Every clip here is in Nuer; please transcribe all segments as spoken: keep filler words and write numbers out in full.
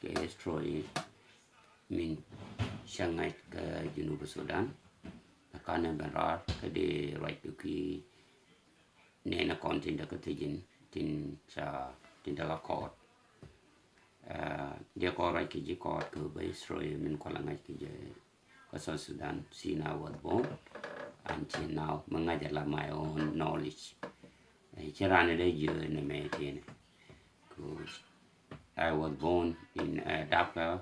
kɛ history min cä ŋa̱c kä Junub Sudan. Ɛ kanɛ ben raar kä dee ruac kɛ kui̱ nɛnɛ kɔn tin te kä thi̱ji̱n tin ca tin te kä kɔɔt. Dee kɔn ruac kɛ ji̱ kɔɔt kɛ bä history min kualɛ ŋa̱c kɛ jɛ kä South Sudan since I was born until now. Mi ŋa̱c ala my own knowledge. Ci raan dee jiö nɛ mɛ tiɛnɛ. Ku I was born in Dapka,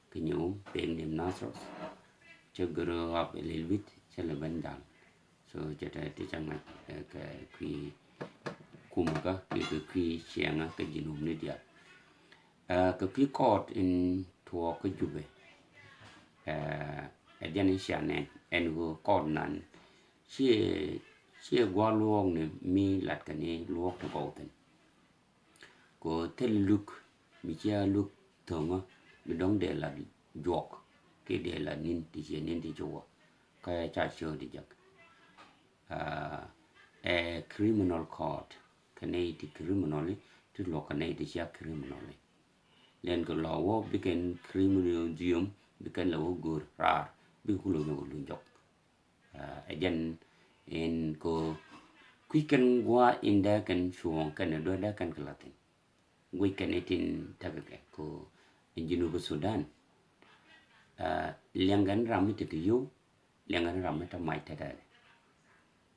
Kinyum, pek nim Nasros. Ci grow up a little bit, ci lɛ ben jal. So cɛ tɛ ti ca ŋa̱c kɛ kui̱ kumä kä kɛ kui̱ ciɛŋä kɛ Junub ni dial. Kɛ kui̱ kɔɔt in tuɔɔk kä Jubɛ. Ɛ jɛn in cia nɛn ɛn ɣöö kɔɔt nan ciɛ ciɛ gua̱a̱r luɔɔk ni mi lat kɛ ni luɔɔk ti gɔw thin. Kɛ ɣöö thil luk mi cia luk thoŋä mi dɔ̱ŋ dee la juɔk kiɛ dee la ni̱n ti ciɛ ni̱n ti ci wä kä ca ciööŋ ti jek. Ɛ criminal court kɛ nɛy ti criminal ti luɔk kɛ nɛy ti cia criminal. Lɛn kɛ lɔ wä bikɛn criminal jiom bikɛn la wä go̱o̱r raar bikɛ ku lo̱c ni wä luny jɔk. Ɛ jɛn in ko kui̱ kɛn gua̱a̱ in dee kɛn cuɔ̱ɔ̱ŋ kɛn ɛ duɛ dee kɛn kɛ la thin. Guic kɛn itin tekɛ kɛ ko in Junub Sudan. Liɛŋkɛ ni ram mi tekɛ yio̱w, liɛŋkɛ ni ram mi te mac te dee.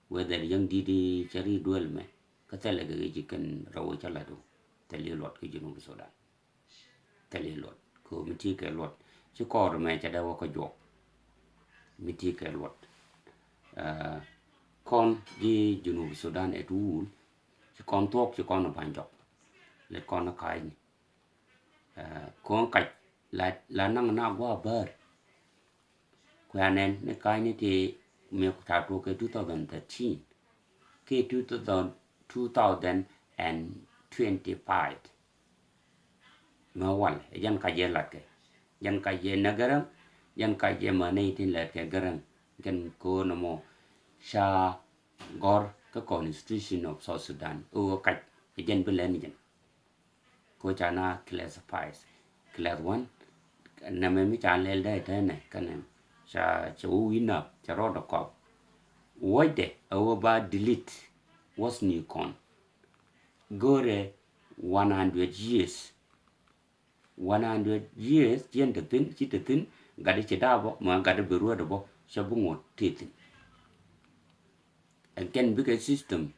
Whether yäŋ di̱t i̱ cɛ ri duel mɛ kä thilɛ kɛ ci kɛn rɛw cä lat wä thil i̱ luɔt kä Junub Sudan. Thil i̱ luɔt ko mi ti kɛ luɔt ci kɔɔr mɛ cɛ dee wä kä juɔk. Mi ti kɛ luɔt kɔn ji̱ Junub Sudan ɛ tuul. Ci kɔn thuɔk ci kɔn ba̱ny jɔk. Lɛt kɔn ka̱a̱cni kɔn kac la naŋ na gua̱a̱ bäär. Kuɛ anɛn ni ka̱a̱cni ti mëë ku ca tuɔk kɛ two thousand thirteen kiɛ two thousand, two thousand and twenty-five. Mɛ wal ɛ jɛn kac jɛ latkɛ, jɛn kac jɛ nɛ Gäräŋ, jɛn kac jɛ mɛ nɛy tin lɛtkɛ Gäräŋ. Kɛn ko̱o̱n ɛmɔ ca gɔ̱r kä Constitution of South Sudan ɛ ɣöö kac ɛ jɛn bi lɛn jɛn. Ko ca na classifies class one. Nɛmɛ mi ca lɛl dee tɛnɛ kɛnɛ ca cɛ wä wi̱n nap cɛ rɔɔdɛ kɔp. Wäcdɛ ɛ wä ba delete wäth ni kɔn. Go̱rɛ one hundred years. One hundred years ciɛn te thi̱n ci te thi̱n gat ci da̱a̱ bä mɛ gat bi ruädɛ bä cɛ bi ŋot te thi̱n. Ɛn kɛn bikɛ system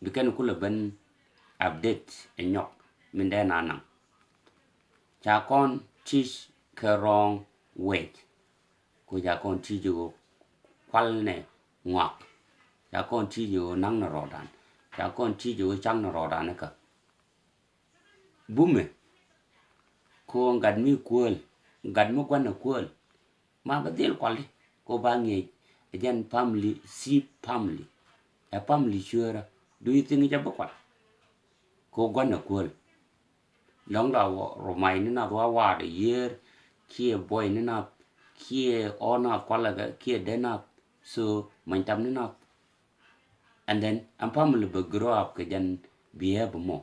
bikɛn kulɛ ben update ɛ nyɔk min dee na naŋ. Ca kɔn teach kɛ wrong way. Ku ca kɔn teach ɣöö kual nɛ ŋuak. Ca kɔn teach ɣöö naŋ nɛ rɔɔdan. Ca kɔn teach ɣöö cak nɛ rɔɔdan kä bumɛ. Ko gat mi kuäl, gat mi gua̱n ɛ kuäl. Ma bä dhil kuali ko ba ŋiɛc ɛ jɛn family, sip family. Ɛ family cuäärä du yi thiŋ jɛ bä kual. Ko gua̱n ɛ kuäl. Lɔ̱ŋ la rumay ni nath wa waat ɛ yiër kiɛ buɔy ni nath kiɛ ɔ nath kualɛ kɛ kiɛ dee nath. So many tam ni nath. And then ɛn family bɛ grow up kɛ jɛn behave mɔ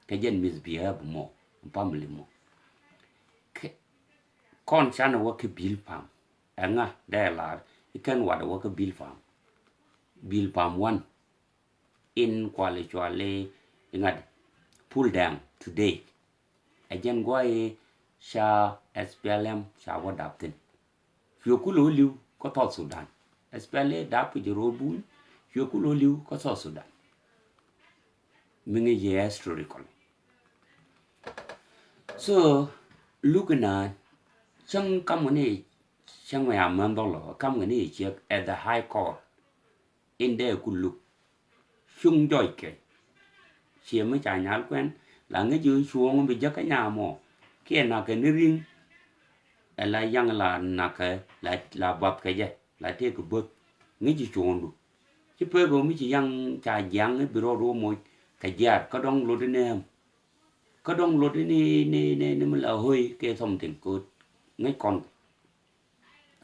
kɛ jɛn misbehave mɔ ɛn family mɔ. Kɔn canɛ wä kɛ bil pam ɛŋa dee lar ikɛn wat wä kɛ bil pam. Bil pam wan in kuali cuali iŋat pull down today. Ɛ jɛn guay ca S P L M ca wä dap thin. Cuɛ kulɛ wä li̱w kä South Sudan. S P L A dap kɛ jɛ ro̱o̱l buny cuɛ kulɛ wä li̱w kä South Sudan. Mi ŋi̱ yɛ historical. So luk inan cäŋ kam ŋäni cäŋ mɛ a män dhɔlɔ kam ŋäni ciek at the high court. In dee ku luk cuŋ jɔc kɛ ciɛ mi ca nyal kuɛn la ŋäc cuɔ̱ŋ bi jäkä nyamɔ kiɛ nakɛ ni riŋ. Ɛ la yaŋ la nakɛ la bath kɛ jɛ la tëëk böth ŋäc cuɔ̱ŋdu. Ci pek ɣöö mi ci yaŋ ca jiaŋ i̱ bi rɔɔd wä moc kɛ jiaat kä dɔ̱ŋ lot inɛ ɛm. Kä dɔ̱ŋ lot ini ni ni ni mi la höi kɛ something kɛ ŋäc kɔn.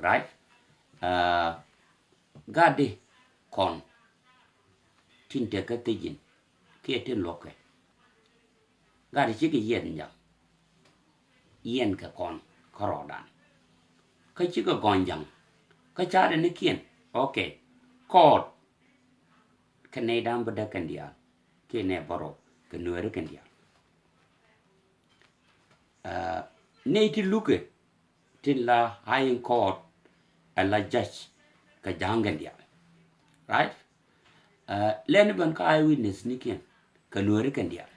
Right? Gatdi kɔn tin tekɛ thi̱ji̱n kiɛ tin luɔ̱kɛ. Gatdi cikɛ yiɛth nyaŋ. yiɛn kɛ kɔn kärɔɔdan. Kä cikɛ gɔny ja̱ŋ kä ca̱rɛ ni kiɛn. Ok. Kɔɔt kɛ nɛy da̱a̱n bädäk kɛn diaal kiɛ nɛy bärɔw kɛ nuääri kɛn diaal. Nɛy ti lukɛ tin la high court ɛ la judge kɛ ja̱a̱ŋ kɛn diaal. Right? Lɛn ben kä eye witness ni kiɛn kɛ nuääri kɛn diaal.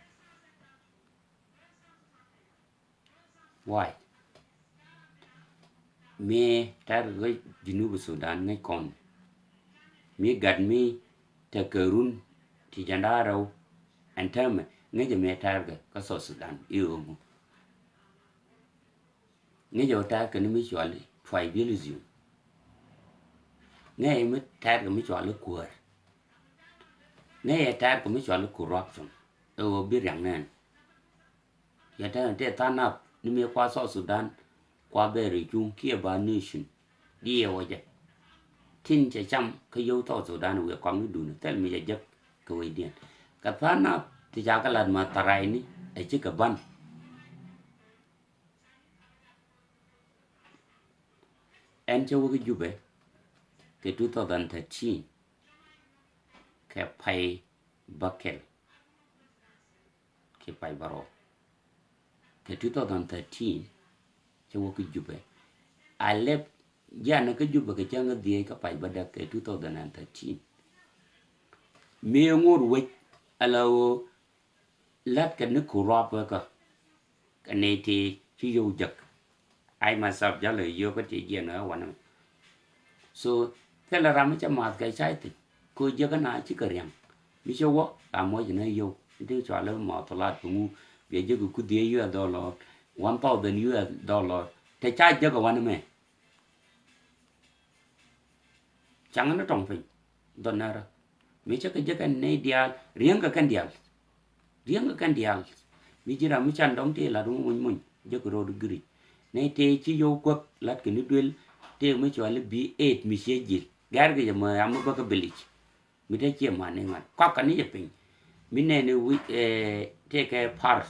Why? Mi tɛr kä Junub Sudan ŋäc kɔn. Mi gat mi tekɛ run ti janda rɛw ɛn tɛmɛ ŋäc mi tɛr kä South Sudan i̱ ɣöö ŋu. Ŋäc ɛ tɛr kɛ ni mi cuali tribalism. Ŋäc mi tɛr kɛ mi cuali kuäär. Ŋäc ɛ tɛr kɛ mi cuali corruption. Ɛ ɣöö bi riaŋ nɛn. Yɛ tɛn tɛ than up ni mëë kua South Sudan kua bɛ ri cuŋ kiɛ ba nation. Di yɛ wä jɛ tin cɛ cam kä yio̱w South Sudan wiɛ kɔŋ ni duni thil mi jɛ jek kɛ wecdiɛn. Kɛ than up ti ca kɛ lat ma tharay ni ɛ ci kɛ ban. Ɛn cɛ wä kä Jubɛ kɛ two thousand thirteen kɛ pay bäkɛl. Kɛ pay bärɔw kɛ two thousand thirteen cɛ wä kä Jubɛ. A lɛp jianɛ kä Jubɛ kɛ cäŋ a dhieec kä pay bädäk kɛ two thousand and thirteen. Mi ŋot wec ala ɣöö la̱tkɛ ni corrupt kä kɛ nɛy ti ci yio̱w jek. I myself jalɛ yio̱w kä ti jiɛn ɣä wanɛ mɛ. So thilɛ ram mi cɛ math kɛ cay thi̱n. Ko jiäkä na cikɛ riaŋ mi cɛ wä la muɔc ni yio̱w. Ni ti cɔal i̱ mɔth lat pi ŋu biɛ jiäk ku dhiec U S dollar, one thousand U S dollar. Te ca jiäkä wanɛ mɛ. Caŋ ni tɔŋ piny dhɔn nɛrä mi cä kɛ jɛ kɛn nɛy diaal riäŋkɛ kɛn diaal. Riäŋkɛ kɛn diaal mi ji̱ ram mi can dɔ̱ŋ tëë lat wä muny muny jɛ kɛ ro̱o̱d giric. Nɛy tëë ci yio̱w kuäk lat kɛ ni duel tëë mi cuali bi eight mi ciɛ ji̱l gɛr kɛ jɛ mɛ am mi bä kɛ bilic. Mi te ciɛ man ni ŋa̱t kɔak kɛ ni jɛ piny mi nɛn ni wi̱c tëë kɛ par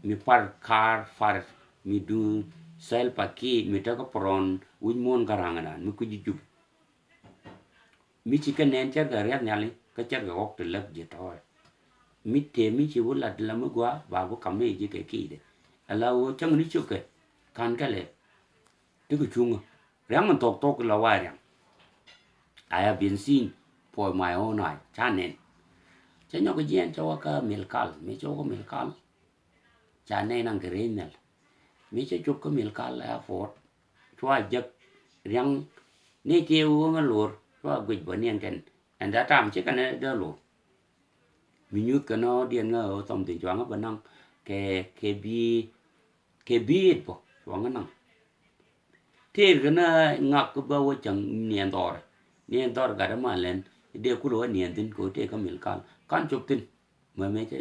mi par ka̱a̱r par mi duun Salva Kiir mi te kä pärɔn wi̱c muɔ̱ɔ̱n kä ra̱ŋ dan mi kui̱ ji̱ Jup. Mi ci kɛ nɛn cärkɛ riath nhiali kä cärkɛ ɣɔk ti läk ji̱ tɔɔy. Mi tëë mi ci wä lat la mi gua ba bi kam ni ji̱ kɛ ki̱i̱dɛ. Ala wä cäŋ ni cukɛ kan kɛ lɛ. Ti kɛ cuŋä riaŋ mi thok thok la wa riaŋ. I have been seen for my own eye. Ca nɛn. Cä nyɔk jiɛn cä wä kä Milkal mi cä wä kä Milkal. Ca nɛy naŋ kɛ rɛy nhial mi cä cop kä Milkal airport. Cua jek riaŋ ni tiee wä ŋä lor cua guic bä niɛn kɛn. And that time ci kɛn dee lor mi nyuth kɛ nɔ diɛn ŋä ɣä thɔm thin cua ŋä bä naŋ kɛ kɛ bi kɛ bi it bä cua ŋä naŋ. Tëër kɛ nä ŋak kä bä wä cäŋ niɛn dhɔr. Niɛn dhɔr gat ma lɛn dee kulɛ wä niɛn thin kɛ wä tëë kä Milkal kan cop thin. Mɛ mɛ cɛ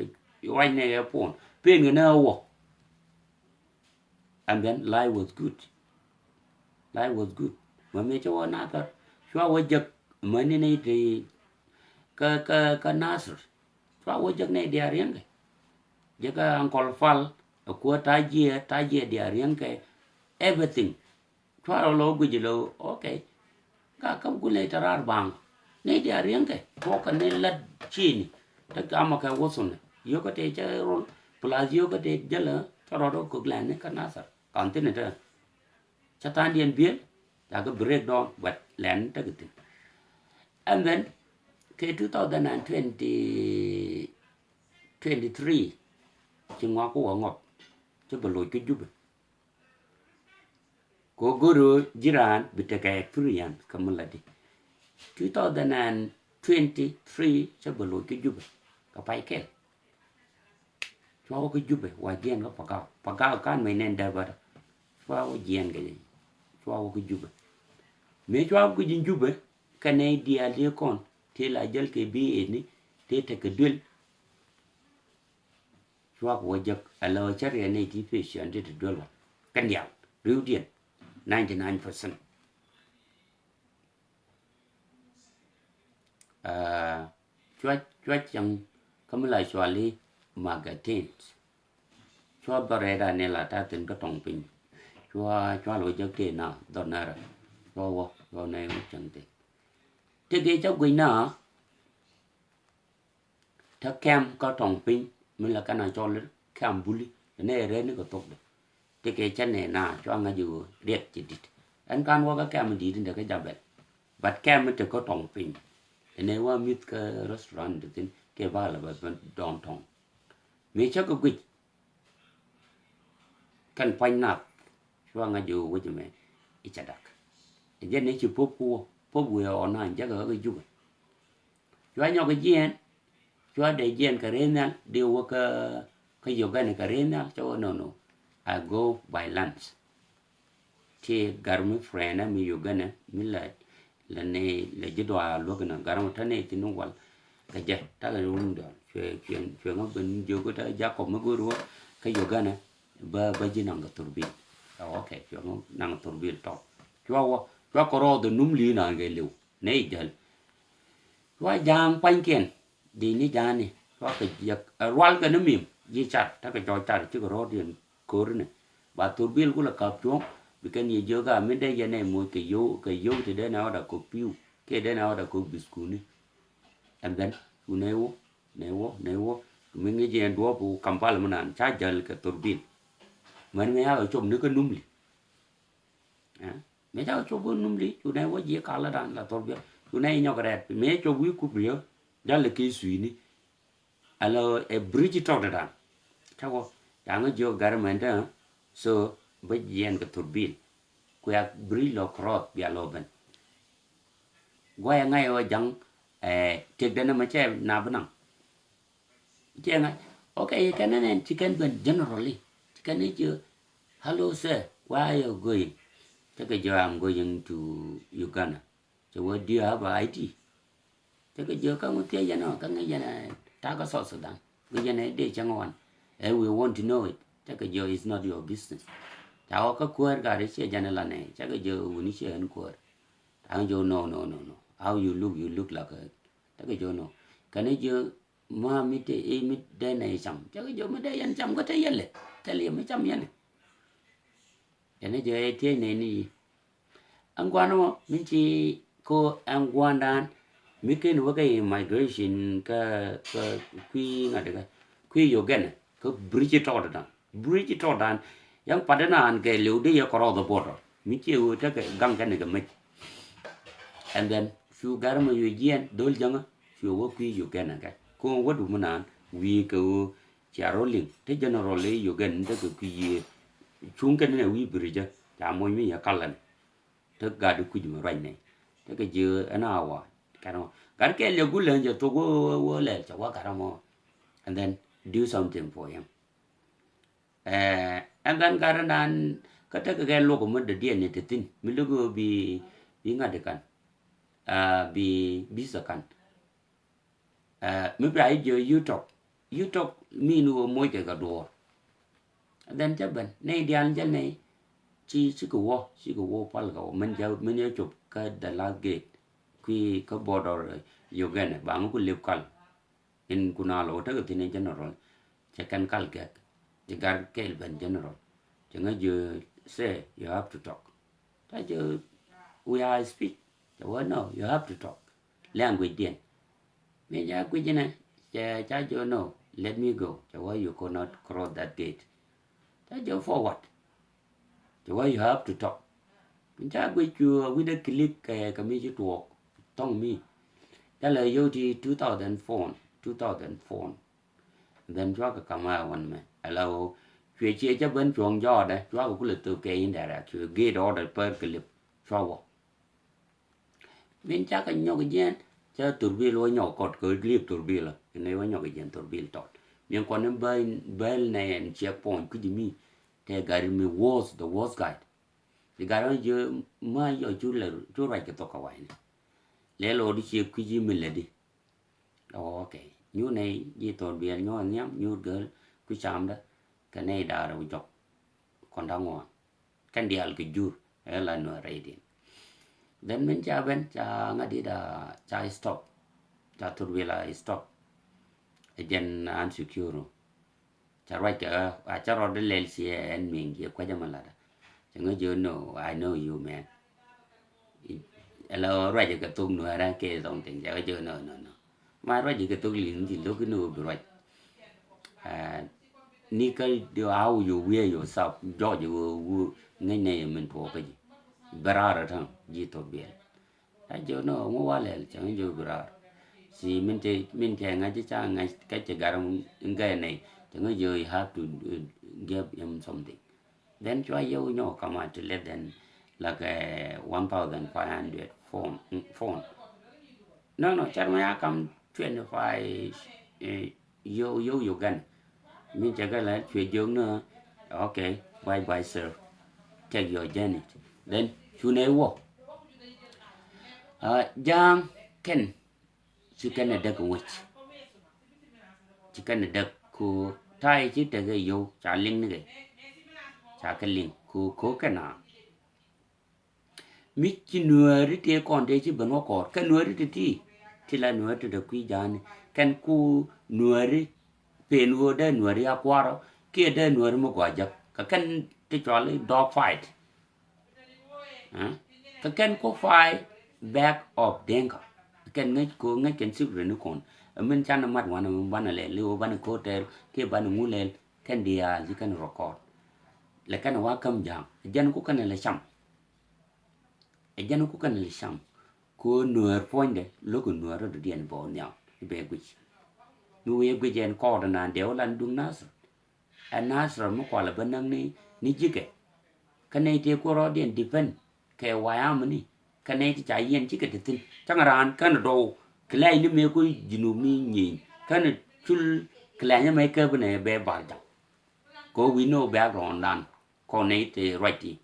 wac nɛ kɛ puɔn pen kɛ nä wä. And then life was good. Life was good. Mɛ mɛ cɛ wä Nasir cua wä jek mɛ ni ni ti kä kä kä Nasir. Cua wä jek nɛ diaal riɛŋkɛ. Jek kä Uncle Fal a kuä tajiɛ tajiɛ diaal riɛŋkɛ. Everything. Cua rɔ lɔ guic lɔ, okay. Ka kam kun lɛ tɛ rar baŋ ni diaal riɛŋkɛ tuɔkɛ ni lat cini. Te gama kɛ wuthun ni yiokä tëë cɛ rol plus yiokä tëë jälä cɛ rɔ rɔ kok lɛn ni kä Nasir kan thin ni te. Cä tha̱a̱ŋdiɛn biël ca kɛ break down but lɛn tekɛ thi̱n. And then kɛ two thousand and twenty twenty three ci ŋɔak ku wä ŋɔk cä bɛ loc kä Jubɛ. Kɛ go̱r ji̱ raan bi tekɛ experience kä mi la di. Two thousand and twenty three cä bɛ loc kä Jubɛ kɛ pay kɛl. Cua wä kä Jubɛ wa jiɛn kä Pagak. Pagak kan mɛ nɛn dee bädä. Cua wä jiɛn kɛ jɛ. Cua wä kä Jubɛ. Mëë cua wä kä ji̱ Jubɛ kɛ nɛy diaal ti kɔn ti la jäl kɛ bi eni ti tekɛ duel. Cua kɛ wä jek ala wä cä riɛn nɛy ti pecian ti te duel wä kɛn diaal riwdiɛn ninety nine percent. Cua cua cäŋ kä mi la cuali magazines. Cua dhɔr rɛɛt a ni la ta thin kä tɔŋ piny. Cua, cua lo jek tëë na dhɔr närä. Cua wä, cua nɛ wä cäŋ thin. Tëë kɛ cä guic na. Tä kɛm kä tɔŋ piny mi la kɛn a cɔl kɛm buli. Nɛ rɛɛt ni kɛ thok dɛ. Tëë kɛ cä nɛ na cua ŋa̱c i̱ riɛk ci dit. Ɛn kan wä kä kɛm dit in dɛ kä Jabɛl. But kɛm mi te kä tɔŋ piny. Nɛ wä mi̱th kä restaurant ti thin kɛ ba la bɛ ben downtown. Mi cä kɛ guic. Kɛn pua̱ny nath cua ŋa̱c jɛ ɣöö wec ɛmɛ i̱ cɛ dak. Ɛ jɛn ni ci pop ku wä pop wëë ɔ na̱a̱ny jɛ kɛ ɣä kɛ jukɛ. Cua nyɔk kɛ jiɛɛn cua dee jiɛɛn kɛ rɛy nhial dee wä kä kä Uganda kɛ rɛy nhial cɛ wä no no. I go by lands. Ti gar mi friend mi Uganda mi la la ni la ji̱ dɔaar luäk ni gar mi tani ti ni wal. Kɛ jɛ takɛ ni wun dɔl cuɛ cuɛ cuɛ ŋa ben jiök tä Jacob mi go̱o̱r wä kä Uganda bä bä ji̱ naŋ kɛ thurbil. Ɛ wä kɛ cuɛ ŋa naŋ thurbil tɔk cua wä cua kɛ rɔɔth ɛ num li naŋ kɛ liw ni jäl. Cua ja̱a̱ŋ pua̱nykiɛn di ni ja̱a̱ni cua kɛ jiäk ɛ rual kɛ ni mim ji̱ car takɛ jɔɔc car cikɛ rɔɔdiɛn. Ko̱ri ni ba thurbil kulɛ kap cuɔ̱ŋ bi kɛn yɛ jiök a mi dee yɛn ɛ moc kɛ yio̱w kɛ yio̱w ti dee nɛ ɔda kok pi̱w kiɛ dee nɛ ɔda kok biskuni. And then cu nɛ wä nɛ wä nɛ wä mi ŋi̱c yɛn duɔ̱ɔ̱p wu Kampala mi naan ca jäl kɛ thurbil. Mɛn mi yakɛ cop ni kä numli. Ɛ mi cakɛ cop wä numli cu nɛ wä ji̱ kal la dan la thurbil cu nɛ inyɔk rɛt mi cop wi̱i̱ kup riö. Jal lɛ ki sui̱ni. Alo ɛ bridge tɔk dɛ dan. Cakɔ yaŋ jiök garmɛn dɛ. So bä jiɛn kɛ thurbil. Kuɛ bridge lɔ cross bia lɔ ben. Guayɛ ŋa̱c ɛ wä jaŋ ɛ tëk dɛn ɛmɛ cɛ na bi naŋ. Cɛ ŋa̱c. Okay, kɛn ɛn ɛn ci kɛn ben generally ci kɛn ni jiö. Hello sir, where are you going? Cɛ kɛ jiö I'm going to Uganda. Cɛ wä do you have a I D? Cɛ kɛ jiö kä ŋu thiec yɛn ɔ kä ŋi̱c yɛn ɛ ta̱a̱ kä South Sudan. Ŋi̱c yɛn ɛ dee cäŋ wan. Ɛ we want to know it. Cɛ kɛ jiö it's not your business. Ca wä kä kuäär gat i̱ ciɛ jɛn ɛ la nɛ cɛ kɛ jiö wuni ciɛ ɣän kuäär. Ta̱a̱ jiö no no no no. How you look, you look like a. Cɛ kɛ jiö no. Kɛn i̱ jiö ma mi te i̱ mi dee nɛ i̱ cam cɛ kɛ jiö mi dee yɛn cam kä te yɛlɛ thil yɛ mi cam yɛn. Yɛn i̱ jiö i̱ thiec nɛ ni yi. Ɛn gua̱n mɔ mi ci ko ɛn gua̱ndan mi ken wä kä immigration kä kä kui̱ ŋa̱t kä kui̱ Uganda kä bridge tɔɔt dan bridge tɔɔt dan. Yɛn pat dan kɛ liw di yɛ cross the border mi ci wä tekɛ gaŋ kɛn kɛ mec. And then cu gar mɛ yue jiɛn dhol jäŋä cu wä kui̱ Uganda kɛ ko wä du mi naan wi̱i̱ kɛ wä. Cia rɔ liŋ te general i̱ Uganda tekɛ kui̱ yie. Cuŋ kɛn ni wi̱i̱ bridge ca moc mi yɛ kalɛ ni. Te gat kui̱c mi ruac nɛy te kɛ ji̱ ɛn a wa kɛn ɔ gat kɛɛl yɛ gulɛ jɛ thok wä wä lɛl cɛ wa gat ɛmɔ. And then do something for him. And then gat ɛnan kä te kɛ kɛ luɔk mi dɔ̱diɛn ni te thi̱n mi lo̱k bi bi ŋa̱t i̱ kan bi bi thɛ kan. Mi bia i̱ jiö you talk you talk mi ni wä moc kɛ kɛ duɔ̱ɔ̱r. Then cä ben nɛy diaal jɛ nɛy ci cikɛ wä cikɛ wä pal kɛ wä min jɛ min jɛ cop kä the last gate. Kui̱ kä border Uganda ba ŋä ku lip kal. In ku na lɔ tekɛ thi̱n in general cɛ kɛn kal gɛk. Ci gar kɛɛl ben general cɛ ŋä jiö say you have to talk. Cä jiö we are speech cɛ wä no you have to talk. Language diɛn. Mi ca guic inɛ cɛ ca jiök no let me go cɛ wä you could not cross that gate. Ca jiök forward cɛ wä you have to talk. Mi ca guic cu wi̱dɛ click kɛ kɛ mi ci tuɔɔk thɔŋ mi. Ca lɛ yio̱w ti two thousand phone two thousand phone. Then cuakɛ kam a wan mɛ ala ɣöö cuɛ ciɛ cä ben cuɔ̱ŋ jɔɔdɛ cuakɛ kulɛ thöp kɛ indirect cuɛ gate order per clip cua wä. Min cakɛ nyɔk jiɛn cä thurbil wä nyɔk kɔt kɛ liep thurbil inɛ wä nyɔk jiɛn thurbil tɔt. Min kuɔn in bäl nɛ ɛn ciɛk puɔ̱ny kui̱c mi. Tɛ gari mi worse the worst guide. Ti gari wä jiö ma yɔ cu lɛ cu ruac kɛ thok kɛ wa̱i̱ni. Lɛ lɔ di ciɛ kui̱c mi lɛ di. Oh, okay. Nyuur nɛy ji̱ thon biɛl nyuur nhiam nyuur gäl ku camdä kɛ nɛy da̱a̱r wi jɔk. Kɔn da̱ŋ ŋuan kɛn diaal kɛ jur ɛ la nuɔ̱ɔ̱r rɛy din. Then min ca ben ca ŋa̱t dit a ca stop. Ca thur wil a stop. Ɛ jɛn an secure. Cɛ ruac kɛ ɣä, a cä rɔɔdɛ lɛl ciɛ ɛn mi̱i̱ŋ jiɛ kuecä mi la̱tdä. Cɛ ŋä jiö no, I know you, man. Ɛlɛ ruacɛ kɛ thok nuäärä kɛ something, cɛ ɣä jiö no, no, no. Ma ruacɛ kɛ thok li̱n ti lo̱k ni ɣöö bi ruac. Ni kä di a wä yo̱ wi̱i̱ yo̱ sap jɔc ɣöö ŋäcnɛ yɛ min tuɔɔk kä ji̱. Bɛ raar ɛ täŋ ji̱ thok biɛl. A jiök ni ŋu wa lɛl, cɛ ŋä jiök bi raar. Ci min te, min kɛ ŋa̱c ca ŋa̱c kä cɛ gar in gɛɛ nɛy, cɛ ŋä jiök you have to, uh, give him something. Then cua yɛw nyɔk kama to less than like, uh, one thousand five hundred phone, mm, phone. No, no, car mɛ ya kam twenty five, eh, Yo, yo, Uganda. Min cɛ kɛ la cuɛ jiök ni, okay, bye bye sir. Take your journey. Then cu nɛ wä. Ah, Ja̱a̱ŋ kɛn ci kɛn ɛ däk wec. Ci kɛn ɛ däk ko ta̱a̱ ci tekɛ yo̱w ca liŋ ni kɛ. Ca kɛ liŋ ko ko kɛn a. Mi ci nuääri tëë kɔn tëë ci ben wä kɔɔr. Kɛn nuääri ti ti. Ti la nuääri ti te kui̱ ja̱a̱ni. Kɛn ku nuääri pen ɣöö dee nuääri a kua̱rɔ. Kiɛ dee nuääri mi gɔaa jäk. Kɛ kɛn ti cɔal i̱ dog fight. Ɛ? Kɛ kɛn ku fight back of Dinka. Kɛn ŋäc ko ŋäc kɛn secret ni kɔn. Ɛ min canɛ mat wanɛ mi banɛ lɛl i̱ ɣöö banɛ ko̱tɛl kiɛ banɛ ŋu lɛl. Kɛn diaal ci kɛn record. Lɛ kɛn wa käm ja̱a̱ŋ. Jɛn ku kɛn lɛ cam. Ɛ jɛn ku kɛn li cam. Ko nuäär puɔ̱nydɛ lo̱k nuäär rɔ̱dɔ̱diɛn bɔɔk nhiam i̱ bɛ guic. Mi wee guic ɛn kɔɔr naan dee wä lan duŋ Nasir. Ɛ Nasir mi kualɛ bä näk ni, ni ji̱kɛ. Kä nɛy tëë ku rɔɔdiɛn depend kɛ wayam ni. Kä nɛy ti ca yiɛn cikɛ te thi̱n. Cäŋ raan känɛ dɔw kɛ lɛc ni mëë ku Junub mi nyieny. Känɛ cul kɛ lɛc ni mëë käp ni bɛ bar jaŋ. Ko wi̱i̱ ni wä background dan kɔn nɛy tëë ruac ti.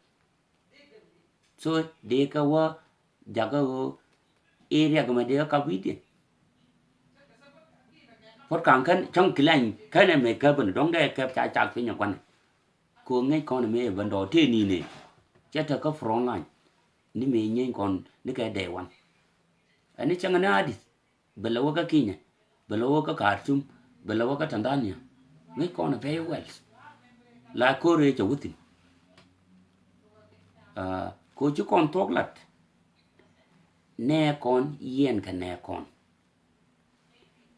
So dee kä wä jakä ɣöö area kɛ mɛ dee kä kap wi̱i̱diɛn. Puɔ̱t ka̱ŋ kän cäŋ kilany kän ɛmɛ käp ni dɔ̱ŋ dee käp ca cak piny ɛ gua̱n. Ko ŋäc kɔn ɛmɛ ɛ bä dɔɔk tëë ni̱n ɛ cɛ tä kä front line. Ni mëë nyieeny kɔn ni kɛ dee wan. Ɛn ni cäŋ ni Adith. Bɛ lɛ wä kä Kenya, bɛ lɛ wä kä Khartoum, bɛ lɛ wä kä Tanzania. Ŋäc kɔn very well. La ko̱r ëë cɛ wä thi̱n. Ah, ko ci kɔn thuɔ̱k lat. Nɛ kɔn yiɛn kɛ nɛ kɔn.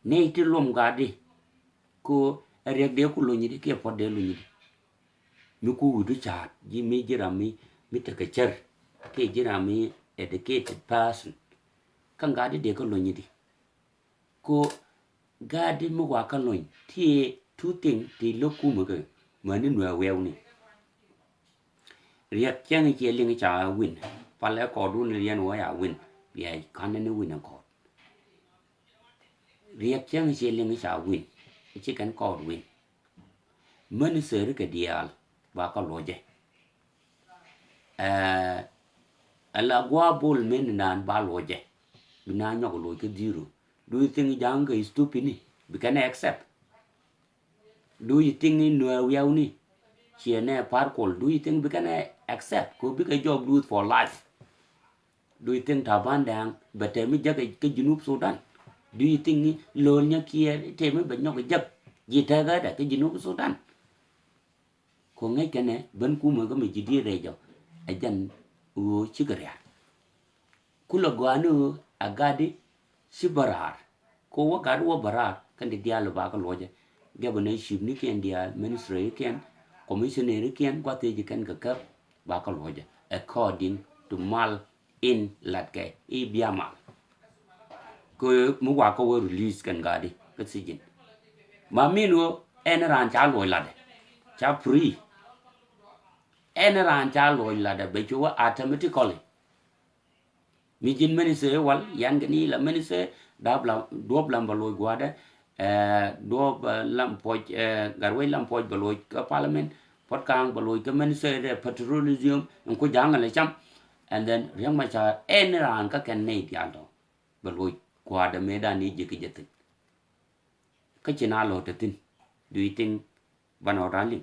Nɛ ti luɔm gatdi. Ko ɛ riɛk dee ku lunyidi kiɛ puɔt dee lunyidi. Mi ku wi̱du ca̱a̱t ji̱ mi ji̱ ram mi, mi tekɛ cär kiɛ ji̱ ram mi educated person. Kä gatdi dee kä lunyidi. Ko gatdi mi wakä lony ti two thing ti lo̱k kumä kɛ mäni nuɛ wiɛwni. Riɛk cäŋ ciɛ liŋ ca win. Palɛ kɔɔdun riɛn wä ya win. Bia kanɛ ni win kɔɔd. Riɛk cäŋ ciɛ liŋ ca win. Ci kɛn kɔɔd win. Minister kɛ diaal ba kä luɔcɛ. Ɛɛ, ala gua bol men nan ba luɔcɛ. Bi na nyɔk luɔc kä zero. Do you think jaŋ kɛ stupid ni? Bi kɛn accept. Do you think ni nuɛ wiaw ni? Ciɛ nɛ par kol. Do you think bi kɛn accept? Ko bi kɛ job do it for life. Do you think Taban Deng bɛ tɛm mi jäk kä Junub Sudan? Do you think ni Lol Nyakiɛɛr tɛm mi bɛ nyɔk jäk ji̱ tɛkädɛ kä Junub Sudan? Ko ŋäc kɛnɛ ben kumä kä mi ji̱ diet rɛy jɔ. Ɛ jɛn ɣöö cikɛ ria̱a̱r. Kulɛ gɔaa ni ɣöö a gatdi ci bä raar. Ko wä gat wä bä raar kɛn ti diaal ba kä luɔcɛ. Gɛbä ni chief ni kiɛn diaal, ministry kiɛn, commissioner kiɛn, gua̱th thiec kɛn kɛ käp ba kä luɔcɛ. According to mal in latkɛ i̱ bia mal. Kɛ mi wakä wä release kɛn gatdi kä sijin. Ma min wä ɛn raan ca luɔc latdɛ. Ca free. Ɛn raan ca luɔc latdɛ bɛ cu wä automatically. Mi ji̱n minister wal yan kɛ ni la minister dap la duɔp lam bä loc gua̱dɛ. Ɛɛ, duɔp, ɛɛ, lam puɔc, ɛɛ, gat wec lam puɔc bä loc kä parliament. Puɔt ka̱a̱ŋ bä loc kä minister dɛ petroleum in ku ja̱ŋ lɛ cam. And then Riek Machar ɛn raan kä kɛn nɛy diaal tɔ bä loc gua̱dɛ mëë dan ni ji̱ kä jɛ thi̱n. Kä ci na lo̱ te thi̱n. Do you think banɛ ɣɔt ran liŋ?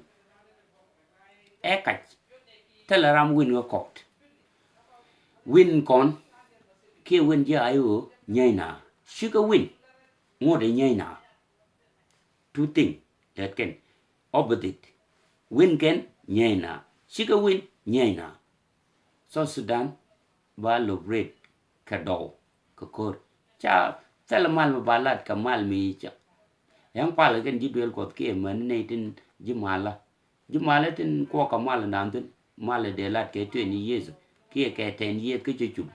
Ɛ kac. Thilɛ ram win ɣä kɔt. Win kɔn kiɛ win ji̱ a i̱ ɣöö nyäc na. Cikɛ win ŋot ɛ nyäc na. Two thing lɛt kɛn. opposite. Win kɛn nyɛɛna. Cikɛ win nyɛɛna. South Sudan ba liberate kɛ dɔw kɛ ko̱r. Ca thɛl mal mi ba lat kɛ mal mi ca. Yɛn pal kɛn ji̱ duel Kuɔth kiɛ män nɛy tin ji̱ malä. Ji̱ malä tin kuɔk kɛ mal ndan thin. Mal dee lat kɛ twenty years kiɛ kɛ ten years kä cɛ cup.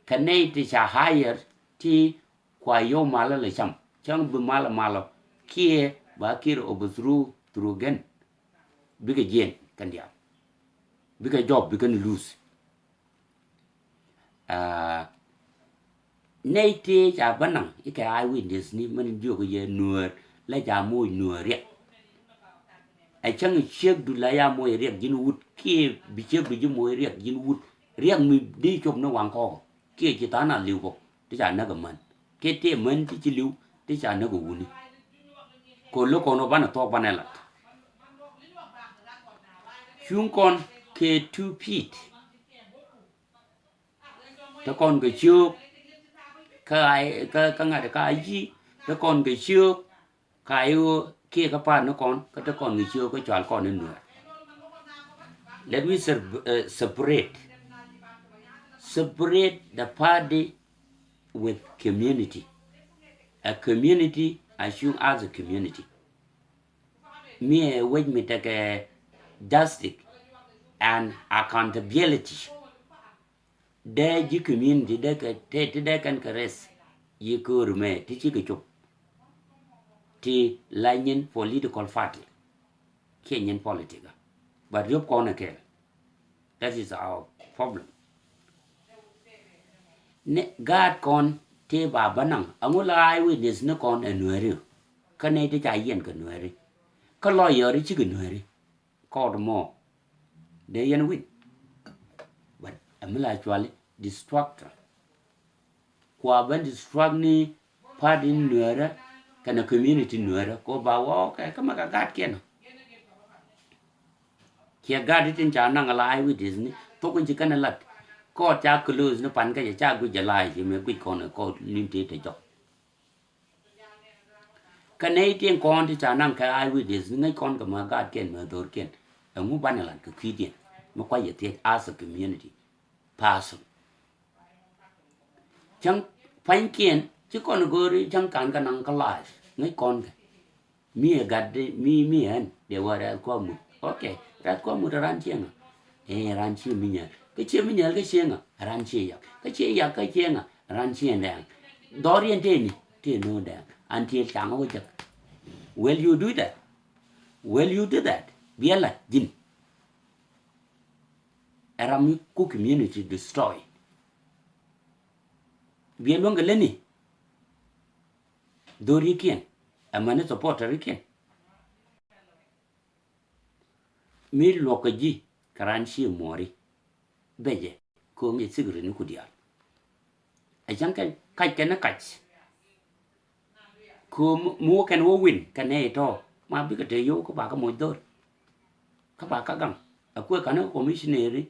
Kɛ nɛy ti ca hire ti kua yio̱w malä lɛ cam. Cäŋ bi malä malä kiɛ ba kiɛ overthrow through gɛn. Bikɛ jiɛn kɛn diaal. Bikɛ jɔk bikɛ ni lose. Aa, nɛy tëë ca bä naŋ ikɛ eyewitness ni mɛn jiök yɛ nuäär la ca moc nuäär riɛk. Ɛ cäŋ ciekdu la ya moc riɛk ji̱n wut kiɛ bi ciekdu ji̱ moc riɛk ji̱n wut. Riɛk mi di cop ni waŋ kɔɔkɔ kiɛ ci tha̱a̱ŋ a li̱w kɔ ti ca näk ɛ män kiɛ ti män ti ci li̱w ti ca näk ɛ wuni. Kɛ lo̱k kɔn ɔ banɛ thuɔ̱k banɛ lat. Cuŋ kɔn kɛ two feet. Te kɔn kɛ ciök kä, kä, kä ŋa̱t kä a ji̱. Te kɔn kɛ ciök kä a i̱ ɣöö kiɛ kä pa̱a̱t ni kɔn kä te kɔn kɛ ciök kä cual kɔn ni nuäär. Let me ser-, uh, separate. Separate the party with community. A community as you as a community. Mi ɛ wec mi tekɛ justice and accountability. Dee ji̱ community dee kɛ te, te dee kɛn kɛ raise yi köör mɛ ti ci kɛ cop. Ti la nyin political party kiɛ nyin politic. But riop kɔn ɛ kɛl. That is our problem. Ni gaat kɔn tëë ba bä naŋ aŋu la eyewitness ni kɔn ɛ nuääri. Kä nɛy ti ca yiɛn kɛ nuääri. Kä lawyer cikɛ nuääri. Court mɔ dee yɛn win. But ɛ mi la cuali distractor. Kua ben distract ni party nuäärä kɛnɛ community nuäärä kɛ ba wä okay kä mɛ kɛ gaat kiɛn. Kiɛ gaat itin ca naŋ la eyewitness ni thok in ci kɛnɛ lat. Court ca close ni pan kä jɛ ca guic jɛ la i̱ mɛ guic kɔn ɛ court ni ti te jɔk. Kä nɛy tin kɔn ti ca naŋ kɛ eyewitness ni ŋäc kɔn kɛ mɛ gaat kiɛn mɛ dhor kiɛn. Ɛŋu banɛ lat kɛ kui̱diɛn mi kuac yɛ thiec as a community person. Cäŋ pa̱nykiɛn ci kɔn go̱o̱ri cäŋ kan kɛ naŋ kä life ŋäc kɔn kɛ. Mi ɛ gat di mi mi ɛn dee wä rɛth kua̱ mut. Okay, rɛth kua̱ mut ran cieŋä. Ɛ ran cie mi nyɛl kä cie mi nyɛl kä cieŋä ran cie yak kä cie yak kä cieŋä ran cie dɛŋ. Dhɔr yɛn tëë ni tëë no̱o̱ŋ dɛŋ an tiel caŋä wä jek. Will you do that? Will you do that? Biɛ la̱t ji̱n. Ɛ ram mi ku community destroy. Biɛ luäŋ kɛ lätni. Dhorikiɛn amäni supporterikiɛn. Mi luɔk kɛ ji̱ kɛ ran ci muɔri. Bɛ jɛ ko̱o̱ŋ i̱ thikri ni ku diaal. Ɛ cäŋ kɛ kac kɛn ni kac. Ko̱o̱m mi wä kɛn wä win kɛn nɛ itɔ ma bikɛ te yio̱w kä ba kä moc dhor. Kä ba kä gaŋ a kuɛ ka̱n kä commissioneri.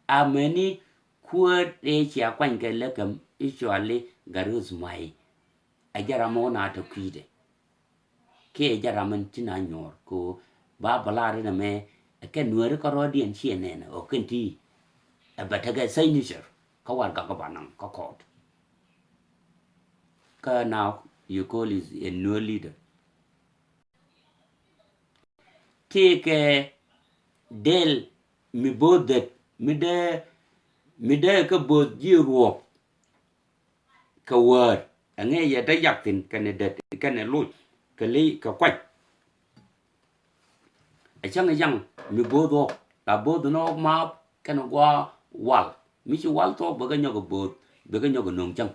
Amäni kuäär ëë cia kuany kɛ lɛ käm i̱ cuali Garus Mai. Ɛ jɛ ram ɔ na tɔ kui̱dɛ. Kiɛ jɛ ram ɛn ti na nyuɔr ko ba bä lar inɛ mɛ ɛ kɛn nuääri kä rɔɔdiɛn ciɛ nɛnɛ ɔ kɛn ti. Ɛ bɛ tekɛ signature kä warɛgak kä ba naŋ kä court. Kä now you call is a new leader. Tëëkɛ del mi bo̱o̱th det mi dee mi dee kä bo̱o̱th ji̱ ruɔ̱k. Kɛ wäär ɛŋɛ yɛ dee yak thi̱n kɛnɛ det kɛnɛ loc kɛ li kɛ kuac. Ɛ cäŋ ɛ yaŋ mi bo̱o̱th ɣɔk la bo̱o̱th ni ɣɔk maap kɛnɛ gua̱a̱ wal mi ci wal thuɔ̱k bɛ kɛ nyɔk ɛ bo̱o̱th bɛ kɛ nyɔk ɛ no̱o̱ŋ cäŋ.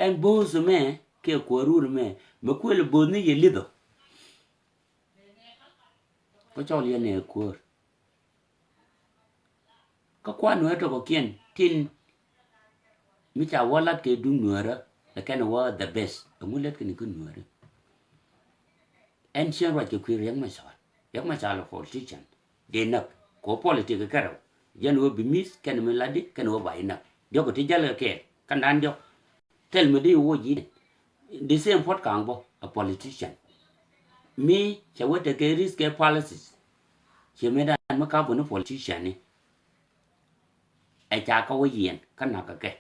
Ɛn bo̱o̱th mɛ kiɛ kuäär rur mɛ mɛ kuël ɛ bo̱o̱th ni yɛ lithɔ. Kä cɔl yɛn ɛ kuäär. Kä kua̱r nuäärä tɔkɔkiɛn tin mi ca wä lat kɛ duŋ nuäärä ɛ kɛn wä the best ɛŋu lät kɛn kä nuäärä. Ɛn cien ruac kɛ kui̱ Riɛk Macar. Riɛk Macar lɛ politician. Dee näk kɛ wä politik kɛ rɛw. Jɛn wä bi mi̱th kɛn mi latdi kɛn wä ba inäk diɔ̱k ti jäl kɛ kɛɛl kɛn dan diɔ̱k. Thil mi di wä ji̱. the same puɔ̱t ka̱a̱ŋ bä a politician. Mi cɛ wä tekɛ risk kɛ policies. Ciɛ mëë dan mi kap wä ni politician ni. Ɛ ca kä wä yiɛn kä nakä kɛ.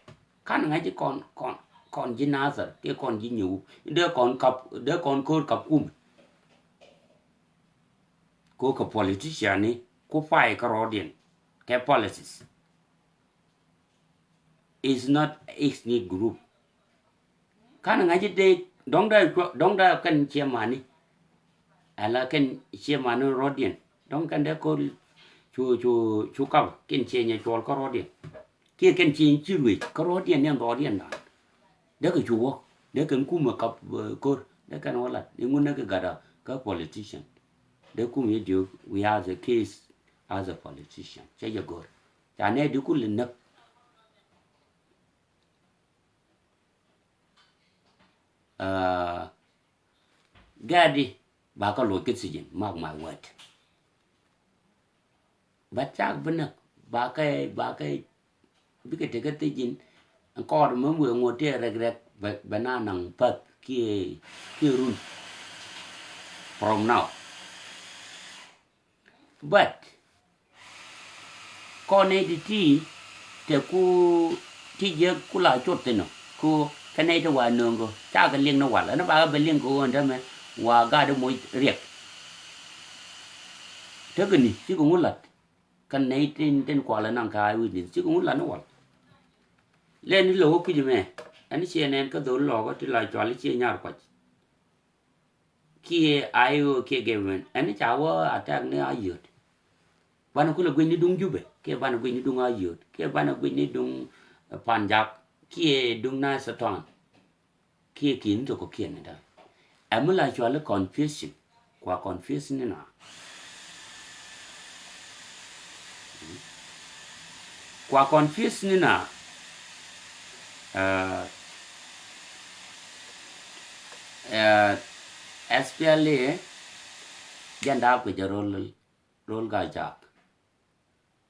Kan ŋa̱c ji̱ kɔn, kɔn, kɔn ji̱ Nathir kiɛ kɔn ji̱ Nyiwu. Dee kɔn kap, dee kɔn ko̱r kap kum. Ko kɛ politician ni ku pay kä rɔɔdiɛn kɛ policies. Is not ethnic group. Kan ŋa̱c ji̱ dee dɔ̱ŋ dee cuɔ, dɔ̱ŋ dee kɛn ciɛ mani. Ala kɛn ciɛ mani rɔɔdiɛn. Dɔ̱ŋ kɛn dee ko̱r cu, cu, cu kap kɛn ciɛ nyɛ cuɔl kä rɔɔdiɛn. Kiɛ kɛn ciɛ ci ruec kä rɔɔdiɛn ni dhɔɔdiɛn dan. Dee kɛ cu wä. Dee kɛn kumɛ kap, eh, ko̱r. Dee kɛn wä lat. Iŋun dee kɛ gat a kä politician. Dee kum i̱ diök we as a case as a politician. Cɛ jɛ go̱r. Ca nɛ di kul näk. Ah, gɛɛdi ba kä loc kä thi̱ji̱n, mark my word. Ba cak bi näk, ba kɛ, ba kɛ bikɛ tekɛ thi̱ji̱n. Kɔɔr mɛ wee ŋot ti rɛk rɛk bɛ, bɛ na naŋ path kiɛ, kiɛ run from now. But kɔn nɛy ti ti te ku ti jiäk ku la cot thin ɔ ku kɛ nɛy ti wa nööŋ kɛ ca kɛ liŋ ni wal ɛn bakɛ bɛ liŋ kɛ ɣöö ɛn tämɛ wa gat moc riɛk. Tekɛ ni cikɛ ŋu lat kɛ nɛy tin, tin kualɛ naŋ kɛ eye witness cikɛ ŋu lat ni wal. Lɛn ni lo̱k kä kui̱c mɛ ɛn ciɛ nɛn kä dhol lɔɔkä ti la cual ciɛ nyar kuac. Kiɛ I O kiɛ government ɛn ca wä attack ni Ayod. Banɛ kulɛ guic ni duŋ Jubɛ kiɛ banɛ guic ni duŋ Ayod kiɛ banɛ guic ni duŋ, eh, Panjak kiɛ duŋ Nice Town. Kiɛ ki̱n tokɔ kiɛn ni da̱ŋ. Ɛmɛ la cuali confusion. Kua confusion ni na. Kua confuse ni na, eh, eh, S P L A jɛn daap kɛ jɛ rol, rol Gai Jaak.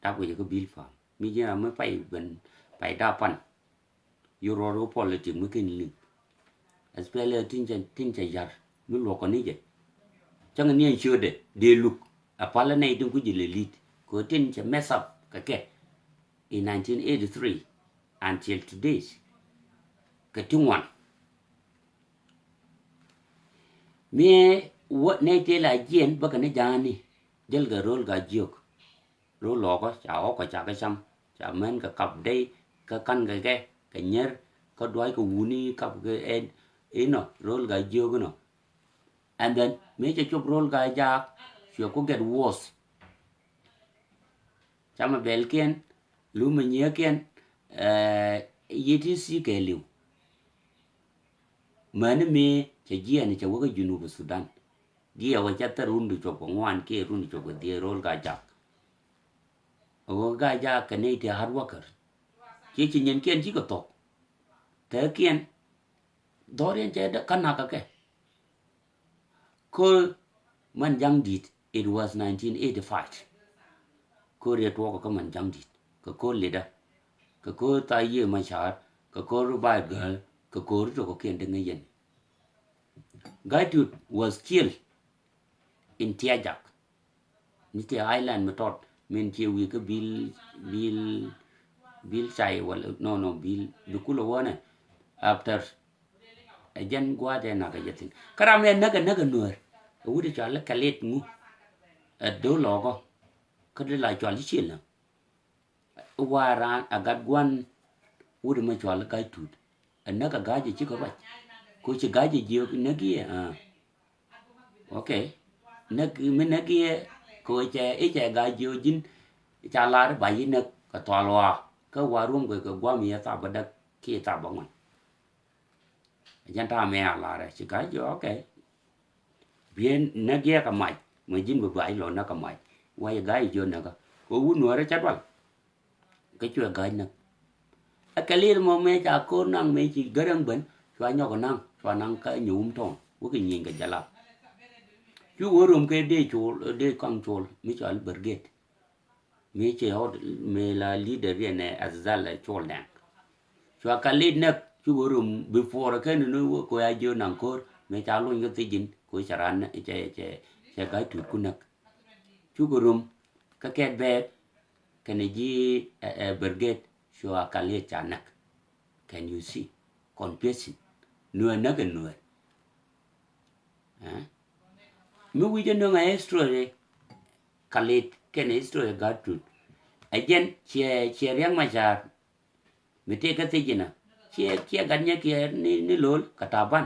Daap kɛ jɛ kä Bil Pam. Mi jɛn a mi pay ben, pay daap pan. Yu rɔɔd kä politic mi ken liŋ. S P L A tin cɛ, tin cɛ yar mi luɔkɔ ni jɛ. Cäŋ ni ɛn ciötdɛ dee luk a palä nɛy tin ku ji̱ lɛ li̱t kɛ tin cɛ mess up kɛ kɛ in nineteen eighty-three until today. Kɛ ti ŋuan mi wä nɛy tëë la jiɛn bä kɛ ni ja̱a̱ni jäl kɛ ro̱l ka jiök. Ro̱l lɔɔkä ca ɣɔ̱kɔ ca kɛ cam ca män kɛ kap dey kä ka̱n kɛ kɛ kɛ nyier kä dua̱c kɛ wuni kap kɛ ɛn inɔ ro̱l ka jiök inɔ. And then mëë cɛ cop ro̱l ka jaak cuɛ ku get worse. Camɛ bɛlkiɛn lumɛ nyiëëkiɛn, eh, yiëë ti thi̱i̱ kɛɛliw. Mäni mëë cɛ jiɛɛn cɛ wä kä Junub Sudan. Diɛɛwä cɛ thär run ti cuɔp kɛ ŋuan kiɛ run ti cuɔp kɛ dhieec ro̱l Gai Jaak. Ɣöö Gai Jaak kɛ nɛy ti hard worker. Ciɛ ci nyinkiɛn cikɛ thok. Thɛɛkiɛn dhɔriɛn cɛ dee kä nakä kɛ. Ko̱r Män Jaŋ Di̱t, it was nineteen eighty-five. Ko̱r yɛ tuɔɔk kä Män Jaŋ Di̱t kɛ ko̱r lidä kɛ ko̱r Thayie Macar kɛ ko̱r Rubai Gäl kɛ ko̱r tok kɛ kiɛn dee ŋäc yɛn. Gai Tut was killed in Tiajak. Ni ti island mi tɔt min ci wi̱i̱ kä Bil, Bil, Bil Cay wala no, no, Bil bi kulɛ wänɛ after ɛ jɛn gua̱a̱th ɛ nak ɛ jɛ thi̱n. Kä ram ɛ näk ɛ näk ɛ Nuäär ɛ wut ɛ cɔal ɛ kɛ lit ŋu ɛ do̱ lɔɔkɔ kä di la cɔal i̱ ciël näk. Ɛ wa raan a gat gua̱n wut ɛmɛ cɔal i̱ Ga̱c Tuut. Ɛ näk a ga̱a̱c ɛ cikɛ ruac. Ko ci ga̱a̱c ɛ jiök näk i̱ ɛ, ah. Ok. Näk mi näk i̱ ɛ ko cɛ i̱ cɛ ga̱a̱c jiök ji̱n ca lar i̱ ba yi näk kɛ thual wa kä wa ruɔ̱m kɛ kɛ gua̱m i̱ ɛ thap bä däk kiɛ thap bä ŋuan. Jɛn ta̱a̱ mɛ a lar ɛ ci ga̱a̱c jiök ok. Biɛ näk i̱ ɛ kɛ mac mɛ ji̱n bi ba yi lɔ näk kɛ mac. Wa yi ga̱a̱c jiök näk kä ko wut Nuäärä cɛ dual. Kä cuɛ ga̱a̱c näk. Ɛ kɛ li̱th mɔ mëë ca ko̱r naŋ mëë ci gäräŋ ben cua nyɔk naŋ cua naŋ kä nyuum tɔŋ wä kɛ nyieny kɛ jalap. Cu wä rom kɛ dee col dee kaŋ col mi cɔal brigade. Mi ci ɣɔt mi la leader riɛn ɛ Azal ɛ col dɛŋ. Cua kɛ li̱th näk Cukɛ rum before kɛn ni wä ko ya jiö naŋ ko̱r mëë ca luny kä thiec in ko cɛ ran cɛ cɛ cɛ ga̱a̱c tuut ku näk. Cukɛ rum kä kɛt bɛɛp kɛnɛ ji̱ ɛ ɛ brigade cua kal yɛ ca näk. Can you see? Confusing. Nuɛr näk ɛ nuɛr. Ɛ? Mi wi̱c ɛ nöŋ ɛ history kalit kɛnɛ history gat tut. Ɛ jɛn ciɛ ciɛ Riɛk Macar. Mi tëë kä thiec inɔ ciɛ ciɛ gat nyɛ kiɛ ni ni lol kɛ Taban.